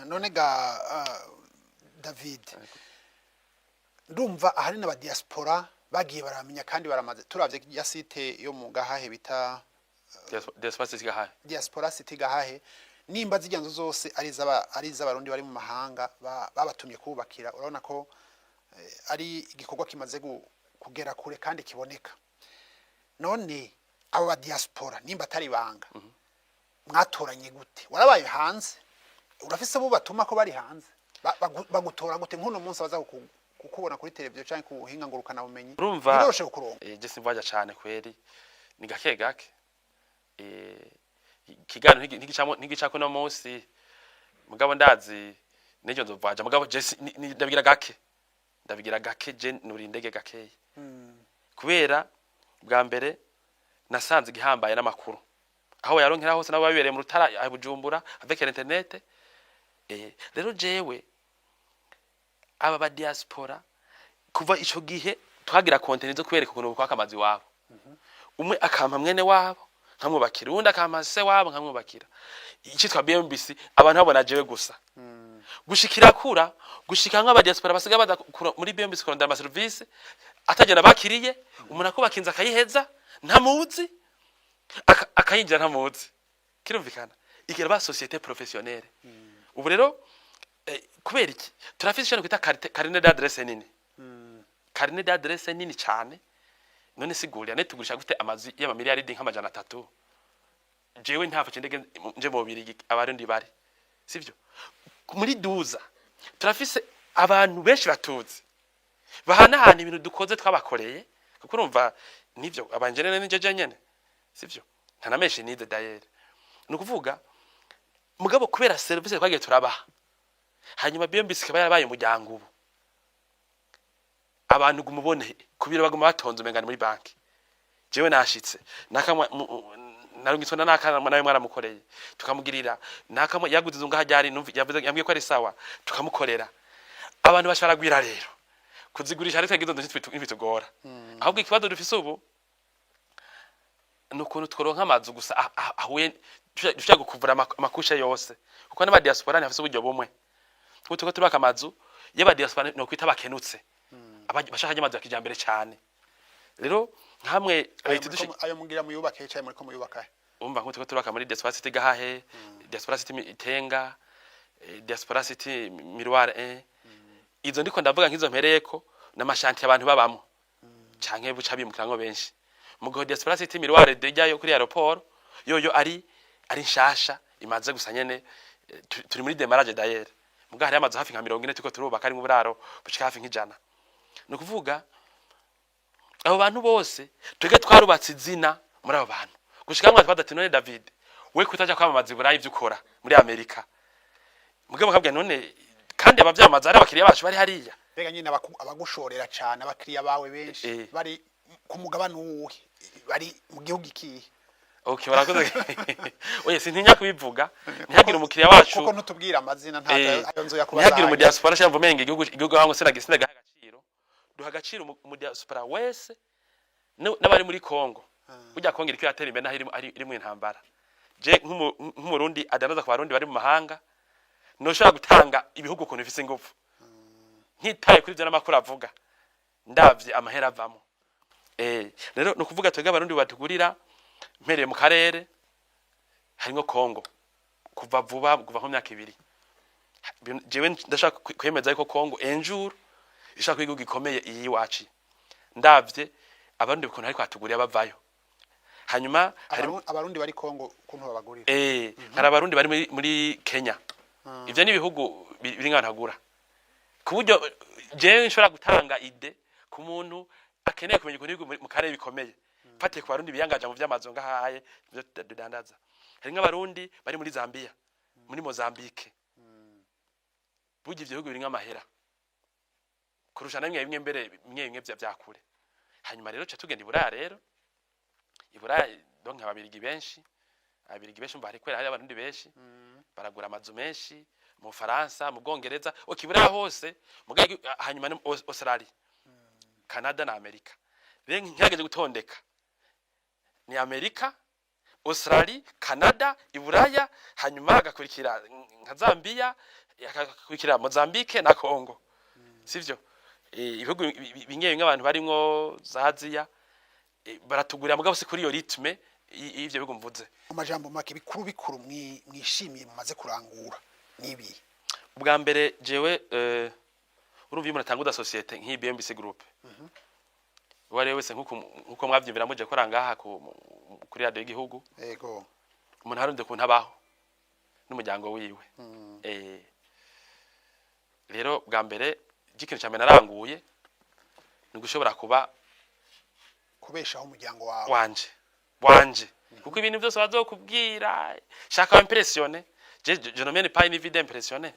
None ga David, ndumva ahanini aba diaspora bagiye baramenya kandi baramaze. Turavye ya site yo mu Gahahe bita Diaspora City Gahahe. Diaspora City Gahahe, nimba zirya nzu zose ari iz'Abarundi bari mu mahanga babatumye kubakira, urabona ko ari igikorwa kimaze kugera kure kandi kiboneka. None abo ba diaspora, nimba atari banga, mwatoranye gute? Warabaye hanze, urafise abo batuma ko bari hanze. Bagutora gute? Nk'uno munsi baza kukubona kuri televiziyo canke ku buhinga ngurukana bumenyi, Urumva, biroroshe kukuronka? Je simvaja cane kweri, ni gake gake. Ikiganiro ntigicamo, ntigicako no munsi, mugabo ndazi n'ejo nzovaja. Mugabo je ndabigira gake, ndabigira gake. Je nuri indege gakeya, kubera bwa mbere nasanze igihambaye n'amakuru aho yaronkera hose, nabo babibereye mu Rutara, aho Bujumbura, avec l'internet. Rero jewe aba ba diaspora, kuva ico gihe twagira contenu zo kubereka ukuntu kwaka amazu iwabo. Umwe akampa mwene wabo nkamwubakira, uwundi akampa se wabo nkamwubakira. Icitwa BMBC abantu babona jewe gusa, gushikira kura, gushika nk'aba diaspora basigaye baza muri BMBC kurondera ama service atagenda bakiriye. Umuntu akubaka inzu akayiheza ntamuzi, akayinjira ntamuzi. Kirumvikana igira ba société professionnelle. Ubu rero kubera iki turafise ikintu kwita carnet d'adresse nini, carnet d'adresse nini cyane. None sigurira ne tugurisha gute amazu y'amamiliyaridi nk'300? Jewe ntafashe indege nje mu Bubirigi, Abarundi bari sivyo muri duza. Turafise abantu benshi batuzi, bahanahana ibintu dukoze twabakoreye, kuko urumva nivyo abanjenene nije nyene sivyo, ntanameshe nize d'ailleurs. Ni ukuvuga mugabo kubera service twagiye turabaha, hanyuma BMBC ikaba yarabaye umuryango, ubu abantu gumubone kubira baguma batonze umenga ni muri banki. Jewe nashitse nakamwe narungitswe na nakana nawe mwaramukoreye, tukamugirira nakamwe yaguze inzu ngaha ryari, numva yavuze, yambwiye ko ari sawa, tukamukorera. Abantu bashobora gwira rero kuzigurisha, ariko izo nzu ntibitugora. Ahubwo ikibazo dufise ubu ni ukuntu tworonka amazu gusa ahuye dushobora gukuvura ama couches yose, kuko n'aba diaspora ntibafise uburyo bumwe. Kuko turiko turubaka amazu y'aba diaspora no kwita bakenutse, bashaka amazu ya kijambere cyane. Rero nkamwe Ayo leta ayo mugira muyubake cyane, muriko muyubaka he? Umva, nko turiko turubaka muri Diaspora City Gahahe, Diaspora City Itenga, Diaspora City Miroir 1. Izo ndiko ndavuga nk'izo mpereyeko n'ama chantiers abantu babamo canke buca bimukirango benshi. Mugihe Diaspora City Miroir déjà yo kuri aéroport yoyo ari nshasha, imaze gusa nyene, turi muri démarrage d'ailleurs. Muga hari amazu hafi nka 40 turiko turubaka, ari mu buraro bushika hafi nk'100. Ni ukuvuga abo bantu bose twebwe twarubatse izina muri abo bantu, gushika mwa twaza ati: "None David, we kutaja kwamamaza i Burayi ivyo ukora muri Amerika?" Mugabo bakabwira none kandi abavyamamaza ari abakiriya bacu bari hariya. Mbega nyine abagushorera cane, abakiriya bawe benshi bari ku mugabane uwuhe? Bari mu gihugu ikihe? Okay, barakoze. Oye, sintinya kubivuga, ntihagire umukiriya wacu Kuko ntutubwira amazina, ntaco ayo nzu yakubaza. Ntihagire umu diaspora cyangwa umenga igihugu aho sinagaha agaciro. Duha agaciro umu diaspora wese, n'abari muri Congo. Burya Congo iriko iratera imbere naho iri mu intambara. Je nk'Umurundi adandaza ku Barundi bari mu mahanga, noshobora gutanga ibihugu ukuntu bifise ingufu, ntitaye kuri ivyo n'amakuru avuga, ndavye amahera avamo. Rero ni ukuvuga twebwe Abarundi batugurira, mpereye mu karere harimwo Congo, kuva vuba, kuva nko myaka 2. Jewe ndashaka kwemeza yuko Congo un jour ishaka kuba igihugu gikomeye iyi iwacu, ndavye Abarundi ukuntu ariko batugurira bavayo. Hanyuma hari Abarundi bari Kongo ukuntu babagurira. Hari Abarundi bari muri Kenya. Ivyo ni ibihugu biri nk'ahantu ku buryo jewe nshobora gutanga idée ku muntu akeneye kumenya ukuntu ibihugu mu karere bikomeye, fatiye ku Barundi biyangaje mu vy'amazu ngahaye ivyo dudandaza. Hari nk'Abarundi bari muri Zambia, muri Mozambique. Burya ivyo bihugu biri nk'amahera kurusha na bimwe bimwe mbere, bimwe bimwe vya kure. Hanyuma rero ca tugenda i Buraya. Rero i Buraya, donc Ababirigi benshi umva hari kubera hari Abarundi benshi baragura amazu menshi mu Faransa, mu Bwongereza, ok, Buraya hose mugabo hanyuma no Australia, Canada na Amerika. Rero ngerageje gutondeka, ni Amerika, Australie, Canada, Iburaya, hanyuma agakurikira nka Zambia, agakurikira Mozambique na Congo, sivyo? Ibihugu bimwe bimwe abantu barimwo za Aziya baratugurira, mugabo si kuri iyo rythme y'ivyo bihugu mvuze. Mu majambo make, bikuru bikuru mwishimiye mumaze kurangura nibi? Ubwa mbere jewe, urumva iyo umuntu atanguza société nk'iyi BMBC Group, uwo ari we wese, nkuko mwavyumvira muje kora ngaha kuri radio y'igihugu, umuntu harunde ukuntu abaho n'umuryango wiwe. Rero bwa mbere ikintu cya mbere naranguye ni ugushobora kuba kubeshaho umuryango wawe. Wanje, kuko ibintu byose bazokubwira, shaka impressionner. Je ne mène pas une vie d'impressionner.